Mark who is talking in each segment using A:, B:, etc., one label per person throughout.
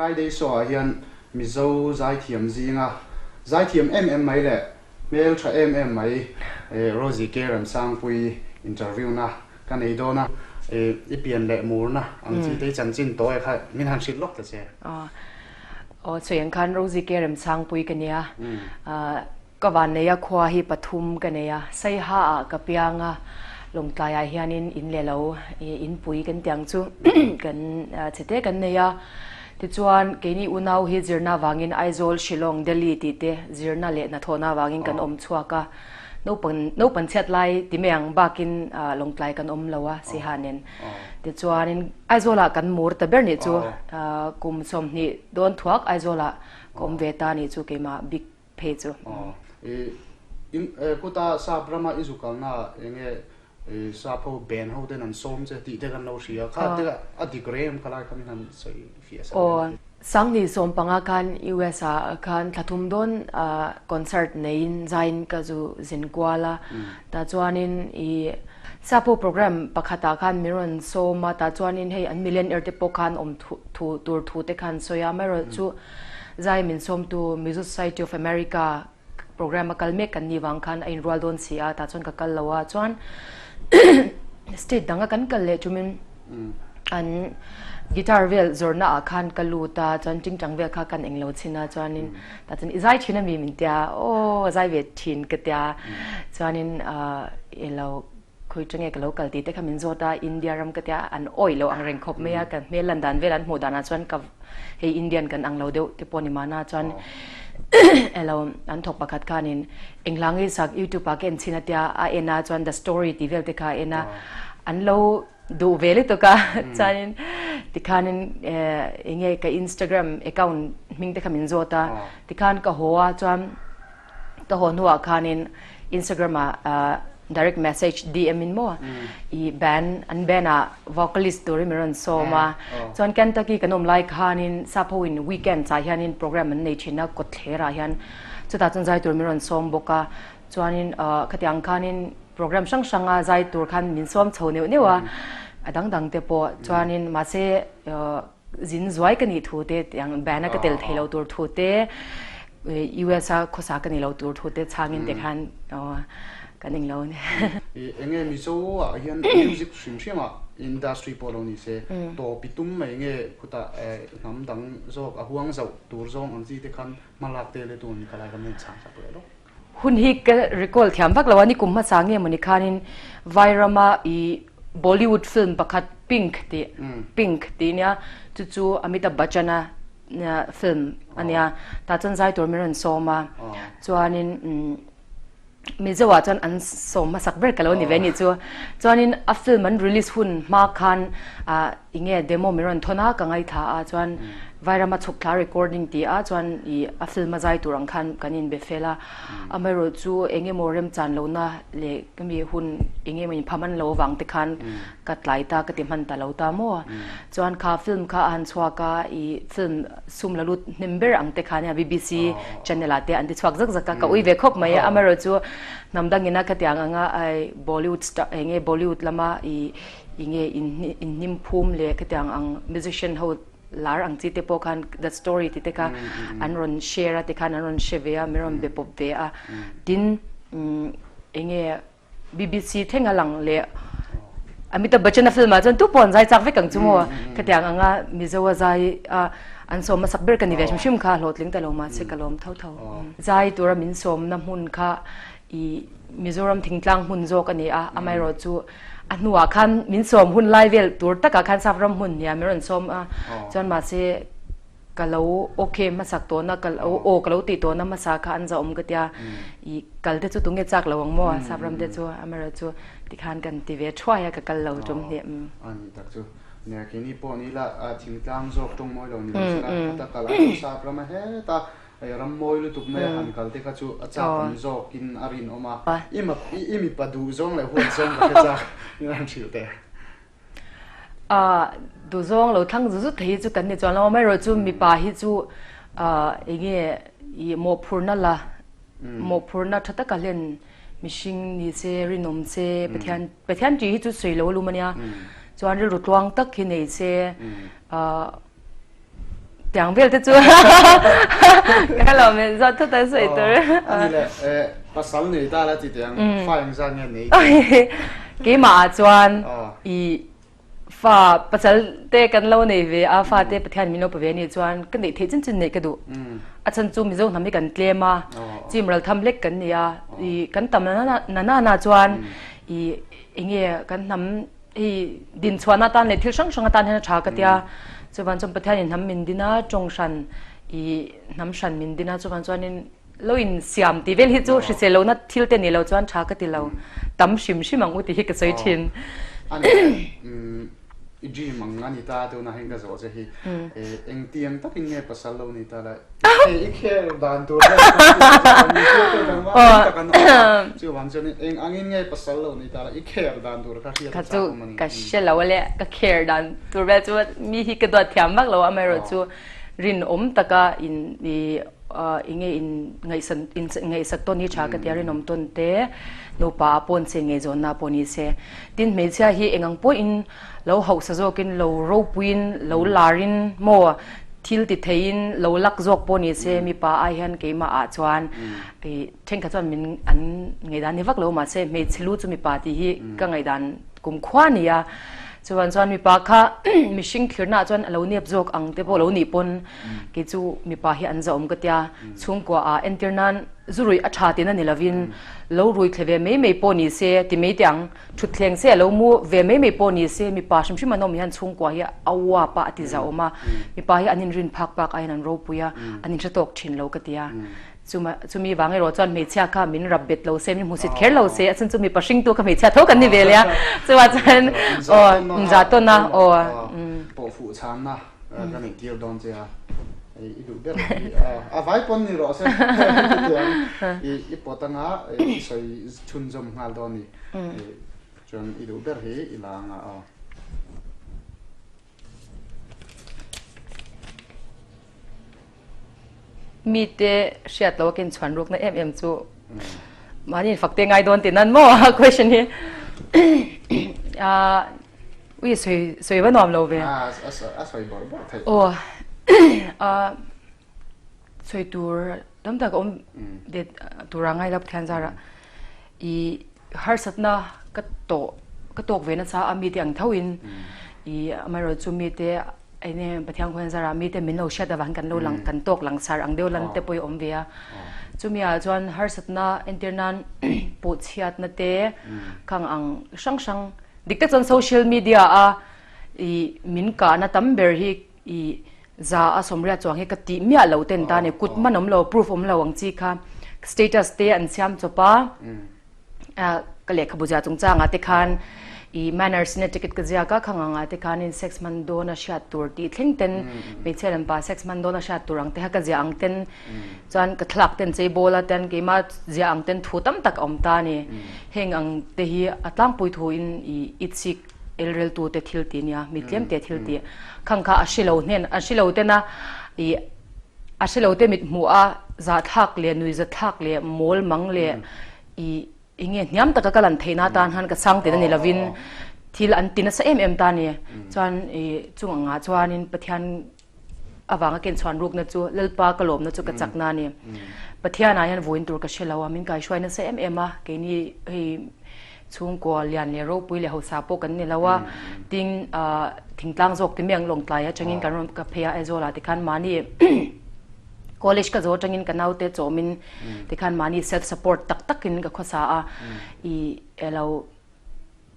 A: Friday show ah hian Mizo zaithiam zinga zaithiam em em mai leh hmel tha em em mai Rosie K Remsangpuii interview na ka nei dawn a, i pian leh murna ang chi te i chanchin tawi kha min han hrilh lawk ta che.
B: Aw sawi ang khan Rosie K Remsangpuii ka nia, Ka vanneia khua hi pathum ka nei a, Saiha ah ka piang a, Lawngtlai ah hianin in leh lo inpui kan tih ang chu kan chhe te kan nei a. Tichuan keini unau hi zirna avangin Aizawl, Shillong, Delhi tih te zirna leh hnathawhna avangin kan awm chhuak a, naupan naupan chhiat lai ti mai ang bakin Lawngtlai kan awm lo a Saiha nen. Tichuanin Aizawl ah kan mur ta ber nih chu kum 20 dawn thuak Aizawl ah ka awm ve ta nih chu keimah bik phei chu.
A: Aw i in kuta sap rama i zu kalna enge i sap ho band ho ten an sawm che tih te kan lo hria kha te a dik rem kha lai kha min han sawi fiah sak
B: Aw Sangni sawmpanga khan US ah khan thla thum dawn concert neiin zaiin ka zu zin kual a tah chuanin i sap ho program pakhatah khan min rawn sawm a tah chuanin hei an millionaire te pawh khan awm thu tur thu te khan sawi a amaherawhchu Zai min sawmtu Mizo Society of America program a kal mek kan nih vang khan a inrual dawn si a, tah chuan ka kal lo a, chuan state danga kan kal leh chumin an guitar vel zawrhna ah khan ka lut a, chuan tingtang vel kha kan englo chhin a, chuanin tah chuan i zai thin ami min tia, aw zai ve thin ka tia, chuanin elo Khawi ṭange ka lo kal tih te kha min zawt a, India ram ka tia an awih lo ang reng khawp mai a, ka hmel lan dan vel an hmuh danah chuan ka hei Indian kan ang lo deuh te pawh ni mahna chuan elo an thawk pakhat khanin englang i sak YouTube ah ka en chhin a tia a en a chuan the story tih vel te kha a en a, an lo duh ve lutuk a chuanin tikhanin enge ka Instagram account hming te kha min zawt a, tikhan ka haw a chuan Ka haw hnuah khanin Instagram ah direct message DM in maw i band an band ah vocalist turin min rawn sawm a. Chuan Kentucky kan awm lai khanin sap ho in weekends ah hianin program an nei thin a kawtthler ah hian chutah chuan zai tur min rawn sawm bawk a. Chuanin khatiang khanin program hrang hrang a zai tur khan min sawm chho neuh neuh a a dang dang te pawh. Chuanin mahse Zin zuai ka nih thu te tiang band a ka tel thei lo tur thu te US a khawsa ka ni lo tur thu te changin te khan kan ing lo ni.
A: Enge Mizo ah hian music hrim hrim ah industry pawh lo ni se tawp i tum mai nge khutah hnam dang zawk a huang zauh tur zawng ang chi te khan hma lak te le tun ka lai kan en chang sak leh lawk.
B: Hun hi ka recall thiam vak lo a, ni kum hmasa nge mawni khanin Vairama i Bollywood film pakhat Pink tih Pink tih nia chu chu Amitabh Bachchan-a film a nia tah chuan zai tur min rawn sawm a chuanin Mizo ah chuan an sawm hmasak ber ka lo ni ve ni chu chuanin a film an release hun hma khan ah Enge demo min rawn thawn a, ka ngaithla a, chuan Vairama chhuk thla recording ti a, chuan i a film a zai tur ang khan kan inbe fel a, amaherawh chu eng emaw remchan lohna leh ka mi hun eng emaw inpham an lo avang te khan ka tlai ta ka ti hman ta lo ta maw. Chuan kha film kha a han chhuak a, i film sum la lut hnem ber ang te khan BBC channel ah te an ti chhuak zak zak a, ka ui ve khawp mai a, amaherawh chu hnam dangin a khatiang anga Bollywood star enge Bollywood lama i I nge inhnim phum leh khatiang ang musician ho lar ang chi te pawh khan that story tih te kha an rawn share a tikhan an rawn hre ve a min rawn be pawp ve a tin enge BBC thleng a lang leh Amitabh Bachchan a film ah chuan tu pawh an zai chak vek ang chu maw khatiang anga Mizo a zai a an sawm hmasak ber ka ni ve hrim hrim kha hlawhtling ta lo mahse ka lawm tho tho zai tura min sawmna hmun kha i Mizoram thingtlang hmun zawk a ni a amaherawh chu A hnuah khan min sawm hun lai vel tur takah khan sap ram hmun nia min rawn sawm a, chuan mahse ka lo okay hmasak tawhna ka lo aw ka lo tih tawhna hmasa kha an zahawm ka tia i kal te chu tunge chak lo ang maw sap ram te chu amaherawh chu tikhan kan ti ve thuai a ka kal lo tum hnih.
A: A ni tak chu nia keini pawh ni ila thingtlang zawk tawng mawi lo ni lo sela heta kal a chu sap ram a heta Hei ram mawi lutuk mai a han kal te kha chu a chak awm zawkin a rinawm a. I ma i mipa duh zawng leh huat zawng ka hre chak in an hrilh teh.
B: A duh zawng lo thlang zu zut thei hi chu kan ni chuan lo amaherawh chu mipa hi chu enge i mawhphurhna la mawhphurhna tha taka hlen mihring ni se rinawm se Pathian Pathian tih hi chu sawi lo alum ania chuan rilru tluang tak hi nei se. Chutiang vel te chu ka lo men zawt thut a sawi tur.
A: Ani le pasal nei ta la ti teh ang fa engzat nge nei?
B: Keimah ah chuan i fa pasal te kan lo nei ve a fa te Pathian min lo pe ve anih chuan ka neih theih chin chin neih ka duh. A chhan chu Mizo hnam hi kan tlem a, chim ral tham hlek kan ni a, i kan tam na na na chuan i enge kan hnam Hei dinchhuahna atan leh thil hrang hrang atan hian a tha ka tia. Chuvan chuan Pathianin hnam min din a, tawng hran i hnam hran min din a, chuvan chuanin lo in siam tih vel hi chu hrisel lohna thil te ni lo chuan tha ka ti lo. Tam hrim hrim ang u tih hi ka sawi thin.
A: A ni i dream ang a ni ta tunah hian ka zawh che hi. Engtiang takin nge pasal lo ni ta la? I khel dan tur hian mi hriat tur kan vang tak an awm a, chuvang chuan eng angin nge pasal lo ni ta la i kher dan tur kha hriat a chak awm a ni.
B: Ka hre lo a le, ka kher dan tur vel chu mi hi ka duat thiam vak lo a, amaherawh chu rinawm taka in i enge in ngaihsan in ngaihsak tawn hi tha ka tia rinawm tawn te nupa ah pawh an che ngeizawnna pawh ni se. Tin hmeichhia hi eng ang pawhin Lo hausa zawkin, lo ropuiin, lo larin maw thil ti theiin lo lak zawk pawh ni se mipa ai hian keimah ah chuan i thenkhat chuan min an ngaihdan ni vak lo mahse hmeichhe lu chu mipa tih hi ka ngaihdan kumkhua a ni a. Chuan chuan mipa kha mihring thlirna ah chuan a lo nep zawk ang te pawh lo nih pawn kei chu mipa hi an zahawm ka tia chhungkua ah entir nan zu ruih a tha tihna ni lovin lo rui thle ve mai mai pawh ni se ti mai teh ang. Thutthleng se a lo mu ve mai mai pawh ni se, mipa hrim hrim an awm hian chhungkua hi a uap a, a ti zauh a, mipa hi an inrin phak bak aiin an ropui a, an inhre tawk thin lo ka ti a. Chumi vang erawh chuan hmeichhia kha min rap bet lo se, min hmusit kher lo se, a chhan chu mipa hringtu kha hmeichhia tho kan ni ve leh a, chuvah chuan aw inzah tawn a, aw.
A: Pawh fuh chhanna ka neih tir dawn che a, i duh ber hi a vai pawn ni rawh se, chutiang i pawt anga i sawi chhunzawm nghal dawn ni. Chuan i duh ber hi i la anga aw.
B: Mite hriat lo a ken chhuan rukna em em chu mahni in fakte ngai dawn tih nan maw question hi ui sawi sawi va nuam lo ve.
A: A sawi bawrh bawrh theih.
B: Aw sawi tur tam tak a awm ve tura ngai lo Pathian zarah. I harsatna ka tawh ka tawk ve nasa a mite ang tho in i amaherawh chu mite enge Pathian khawian zarah mite min lo hriat avang kan lo lang kan tawk langsar ang deuh lan te pawh i awm ve a chumi ah chuan harsatna entir nan pawh chhiatna te khang ang hrang hrang dik tak chuan social media a i min kahna tam ber hi I za a sawmriat chuang hi ka tih miah lo ten ta ni kut man awm lo proof awm lo ang chi kha status te an siam chawp a ka lehkhabu zia chungchangah te khan i manners in etiquette ka ziak a khang angah te khanin sex hman dawn a hriat tur tih thleng ten hmeichhia lam pa sex hman dawn a hriat tur ang te kha ka ziah ang ten chuan ka thlalak ten chei bawl a ten keimah ziah ang ten thu tam tak a awm ta a ni heng ang te hi a tlangpui thu in i itsik Elreltute thil tih nia, mi tlemte thil tih. Khang kha a hre lo hnen, a hre lo tena i a hre lo te mit hmuh a zahthlak leh nuizathlak leh mawl mang leh i enge hniam taka ka lan theihna atan khan ka chhang tihna ni lovin thil an ti nasa em em ta a ni. Chuan i chung angah chuanin Pathian avanga ken chhuan rukna chu Lalpa ka lawmna chu ka chakna a ni. Pathianah hian vawiin tur ka hre lo a, min kaihruai nasa em em a, keini hei chhungkua lian leh ropui leh hausa pawh kan ni lo a, tin thingtlang zawk te miang Lawngtlai atangin kan rawn ka phei a Aizawlah tikhan mahni college ka zawh atangin ka naute chawmin tikhan mahni self support tak takin ka khawsa a, i elo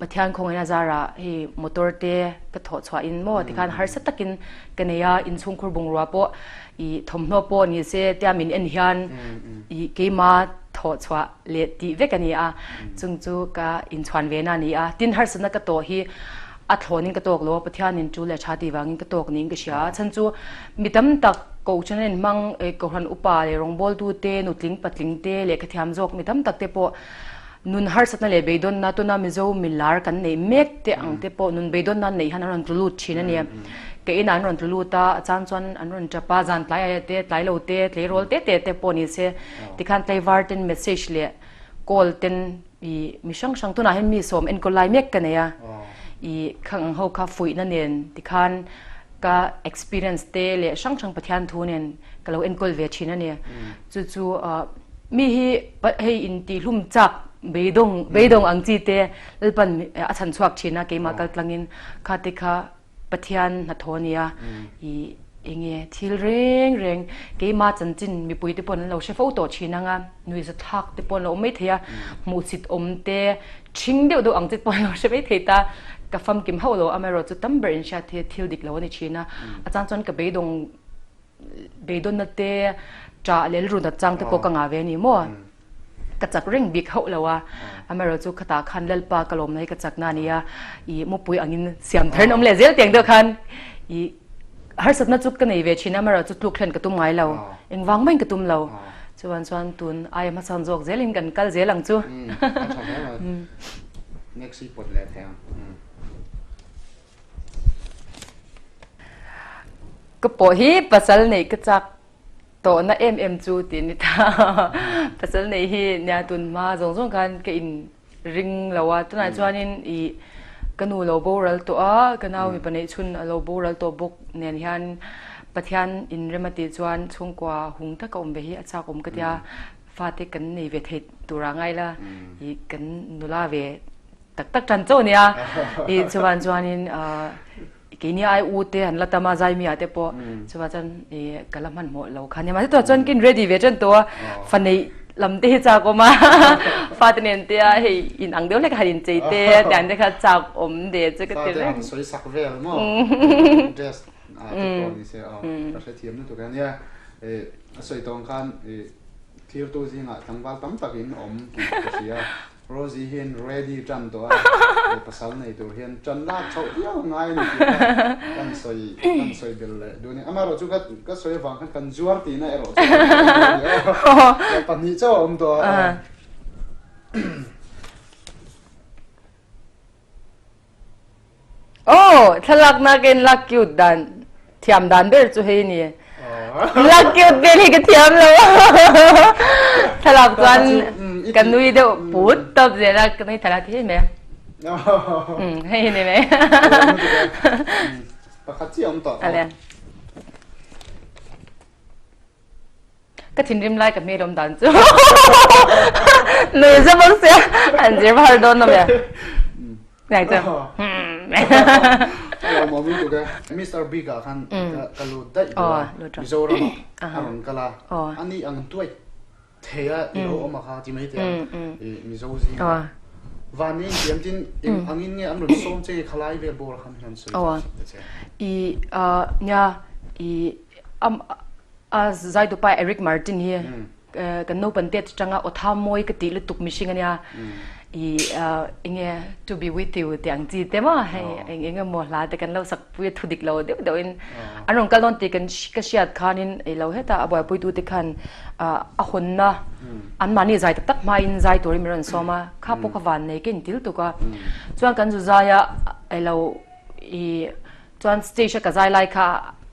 B: Pathian khawngaihna zarah hei motor te ka thawh chhuah in maw tikhan harsa takin ka nei a, inchhungkhur bungrua pawh ih thawmhnaw pawh ni se tia min en hian ih keima thawh chhuah leh tih vek a ni a, chung chu ka inchhuan ve na a ni a. Tin harsatna ka tawh hi a thlawnin ka tawk lo a, Pathianin tul leh tha tih vangin ka tawk niin ka hria a, chhan chu mi tam tak kohhran a inhmang kohhran upa leh rawngbawltu te, nutling patling te, lehkhathiam zawk mi tam tak te pawh Nun harsatna leh beidawnna tuna Mizo milar kan neih mek te ang te pawh nun beidawnna an neih hian an rawn tlu lut thin a ni. Ka inah an rawn tlu lut a, a chang chuan an rawn tap a, zan tlai aia te, tlai lo te, tleirawl te te te pawh ni se tikhan tlaivar ten message leh call ten i mi hrang hrang tunah hian mi sawm enkawl lai mek ka nei a, i khang ang ho kha fuihna nen tikhan. Ka experience te leh hrang hrang Pathian thu nen ka lo enkawl ve thin a ni. Chu chu mi hi hei intihlum chak beidawng beidawng ang chi te Lalpan a chhan chhuak thin a keimah kal tlangin kha te kha Pathian hnathawh a nia i enge thil reng reng keimah chanchin mipui te pawh an lo hre fo tawh thin ang a nuihza thlak te pawh an lo awm mai thei a hmuhsit awm te Ṭhing deuh deuh ang che pawh lo hre mai thei ta. Ka famkim hauh lo, amaherawh chu tam ber inhriat hi thil dik lo a ni ṭhin a. A chang chuan ka beidawng, beidawnna te, ṭah leh rilru chang te pawh ka ngah ve a ni maw? Ka chak reng bik hauh lo a. Amaherawh chu khatah khan Lalpa ka lawmna hi ka chakna a ni a, ih mupui angin siam thar in awm leh zel tiang deuh khan ih Harsatna chu ka nei ve thin a, amaherawh chu tluk thlen ka tum ngai lo. Engvang maiin ka tum lo. Chuan chuan tun aia hmasawn zawk zelin kan kal zel ang chu.
A: A tha hle mai. Next hi pawt leh thei ang.
B: Ka pawh hi pasal neih ka chak tawhna em em chu tih a ni ta. Pasal neih hi nia tun hma zawng zawng khan ka in ring lo a, tunah chuanin ih ka nu lo boral tawh a, ka nau mipa neih chhun a lo boral tawh bawk nen hian Pathian in rem a tih chuan chhungkua hung taka awm ve hi a chak awm ka tia, fate kan nei ve thei tura ngai la ih kan nula ve tak tak tan chauh a nia, ih chuvan chuanin ah. Keini ai u te han la tam a, Zaimi ah te pawh chuvah chuan i ka la hmanhmawh lo kha nia. Mahse tunah chuan kin ready ve tan tawh a, fa neih lam te hi chak awm a, fate nen te a hei in ang deuh hlek a han inchei te tiang te kha chak awm de chu ka ti
A: reng. Fate han sawi sak vel maw dress ah te pawh ni se aw ka hrethiam lutuk a nia. A sawi tawng khan i thirtu zingah tlangval tam takin awm tih ka hria. Rosie hian ready tan tawh a, he pasal nei tur hian tan lak chhoh viau a ngai a ni tih kha kan sawi kan sawi bel leh duh a ni. Amaherawh chu ka ka sawi avang khan kan zuar tihna erawh chu kan sawi duh a ni aw. Pahnih chauh a awm tawh a.
B: Aw, thlalakna ka in lak cute dan thiam dan ber chu hei ni. Lak cute vel hi ka thiam lo. Thlalak chuan ka nui deuh put tawp zel a, ka nui thlalak hi hei mai. Hei ni mai.
A: Pakhat chiah awm tawh.
B: Ale. Ka thinrim lai ka hmel awm dan chu nui za bawk sia an zir va har dawn lo mia. Ngai chu.
A: Lawm awm lutuk e. Mister Big ah khan ka lut daih duh a. Mizoram ah a rawn kal a. Ani ang tuai thei a i lo awm a kha ti mai teh ang. Mizo zing ah. Van ni intiam tin eng angin nge an rawn sawm che nge khalai vel bawr khan hian sawi ta che.
B: I nia i A zaitupa Eric Martin hi kan naupang te atanga aw tha mawi ka tih lutuk mihring ania i enge to be with you tih ang chi te maw hei eng eng emaw hla te kan lo sak pui a thu dik lo deuh deuh in an rawn kal dawn tih kan ka hriat khanin ei lo hetah a buaipui tu te khan a hawnna an mahni zai tak tak hmain zai turin min rawn sawm a kha pawh kha van nei ka intil tuk a chuan kan zu zai a ei lo i Chuan stage a ka zai lai kha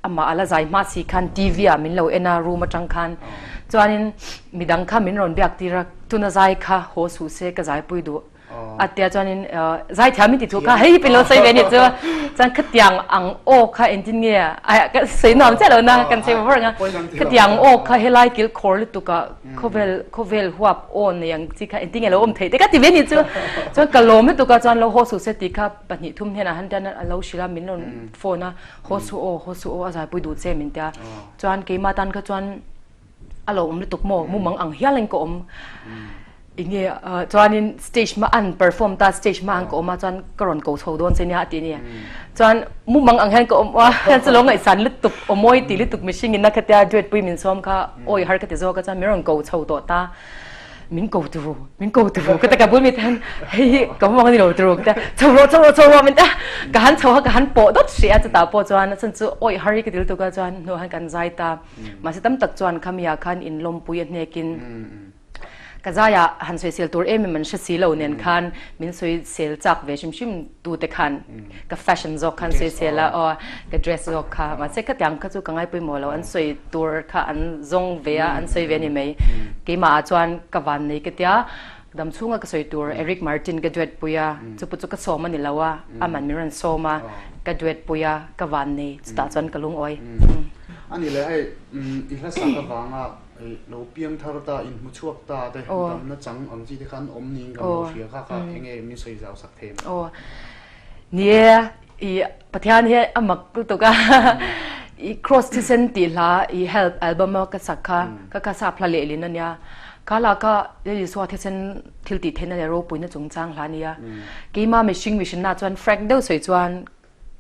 B: amah a la zai hma si khan TV ah min lo en a room atang khan chuanin midang kha min rawn biak tir a tuna zai kha haw suh se ka zai pui duh a tia chuanin zai thiam min ti thu kha hei hi pin lo sawi ve a ni chu chuan khatiang ang aw kha engtin nge ka sawi nuam chiah lo na kan sawi vawr ang a khatiang aw kha helai kil khawr lutuk ah khawvel khawvel huap aw nei ang chi kha engtin nge lo awm theih te ka ti ve a ni chu chuan ka lawm lutuk a chuan lo haw suh se tih kha Pahnih thum hnenah han tian a lo hrilh a, min rawn phone a, haw suh aw, haw suh aw a zaipui duh che min tia. Chuan keimah tan kha chuan a lo awm lutuk maw, mumang ang hialin ka awm. Enge chuanin stage hma an perform ta, stage hma an ka awm a chuan ka rawn ko chho dawn che nia a ti a ni. Chuan mumang ang hian ka awm a, hian chu lo ngaihsan lutuk, aw mawi ti lutuk mihring in a khatia duet pui min sawm kha awi har ka ti zawk a chuan min rawn ko chho tawh ta. Min ko turu, min ko turu ka ta ka bul mi tan hei hi ka mong ni lo turu ka ta chho ro chho ro chho ro min ta ka han chho ha ka han pawh dawt hrih a chuta pawh chuan a chan chu awi har hi ka dil tuk a chuan hnu han kan zai ta mahse tam tak chuan khami ah khan in lawmpui a hnekin ka zai ah han sawisel tur em em an hre si lo nen khan min sawisel chak ve hrim hrim tu te khan ka fashion zawk khan sawisel a aw ka dress zawk kha mahse khatiang kha chu ka ngai pawimawh lo an sawi tur kha an zawng ve a an sawi ve a ni mai keimah ah chuan ka van nei ka tia. Dam chhunga ka sawi tur Eric Martin ka duet pui a, chu pawh chu ka sawm a ni lo a, aman min rawn sawm a, ka duet pui a, ka van nei, chutah chuan ka lungawi.
A: A ni le hei i hla sak avanga lo piang thar ta, in hmu chhuak ta te, damna chang ang chi te khan awm niin kan lo hria kha kha enge min sawi zau sak thei em?
B: Aw ni e, i Pathian hi a mak lutuk a, i Cross thisen tih hla i Help album a ka sak kha, ka ka sap hla lehlin a nia, kha la ka Lal Isua thisen thil tih theihna leh ropuina chungchang hla a nia, keimah mihring mihrinna chuan frank deuh sawi chuan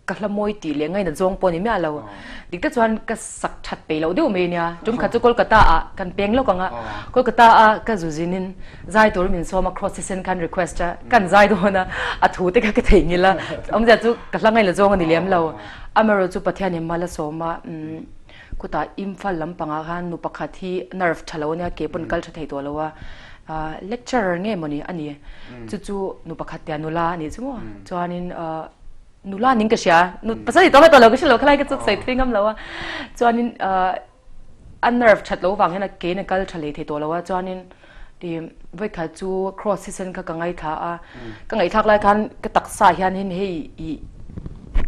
B: ka hla mawi tih leh ngainat zawng pawh a ni miah lo. Dik tak chuan ka sak that peih loh deuh mai a nia. Tum khat chu Kolkata ah kan peng lawk ang a, Kolkata a ka zu zinin zai tur min sawm a, cross thisen khan request a, kan zai dawn a, a thu te kha ka theihnghilh a, awmzia chu ka hla ngainat zawng a ni lem lo. Amaherawhchu chu Pathianin mal a sawm a, khutah Imphal lampangah khan nu pakhat hi nerve tha lo a nia, ke pawn kal tha thei tawh lo a, lecturer nge mawni a ni, chu chu nu pakhat tia nula a nih chu maw, chuanin nula ning ka hria, nu pasal ni tawh nge tawh lo ka hre lo, khalai ka chuk sawi thui ngam lo a, chuanin a nerve that lo vang hian a ke in a kal tha lei thei tawh lo a, chuanin ih vawikhat chu cross thisen kha ka ngaithla a, ka ngaihthlak lai khan ka taksa hianin hei ih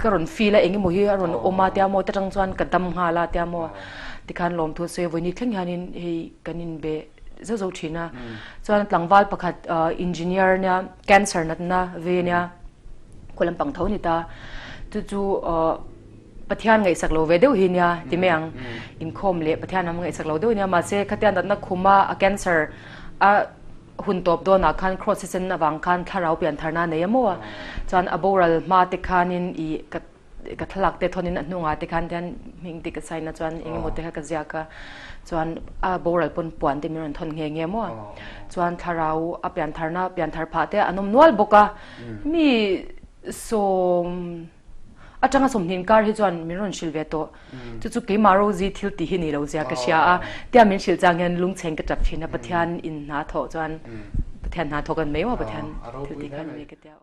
B: ka rawn feel a eng emaw hi a rawn awm a tia maw ta tang chuan ka dam nghal a tia maw tikhan lawmthu a sawi a, vawini thleng hianin hei kan inbe zauh zauh thin a, chuan tlangval pakhat engineer nia cancer natna ve nia khaw lampang tho a ni ta, chu chu Pathian ngaihsak lo ve deuh hi nia ti mai ang, inkhawm leh Pathian lam ngaihsak lo deuh nia mahse khatia natna khuma a cancer a hun tawp dawnah khan cross thisen avang khan thlarau piantharna a nei a maw chuan a boral hma te khanin ih ka ka thlalak te thawnin a hnungah te khan hian hming te ka sign a chuan eng emaw te kha ka ziak a chuan a boral pawn puan te min rawn thawn nghe nghe maw chuan thlarau a piantharna pianthar phah te an awm nual bawk a mi sawm atanga sawmhnih inkar hi chuan min rawn hrilh ve tawh chu chu keimah Rosie thil tih hi ni lo zia ka hria a tia min hrilh chang hian lungchheng ka tap thin a Pathian in hna thawh chuan Pathian hna thawk an mai maw Pathian thil tih khan mai ka tia.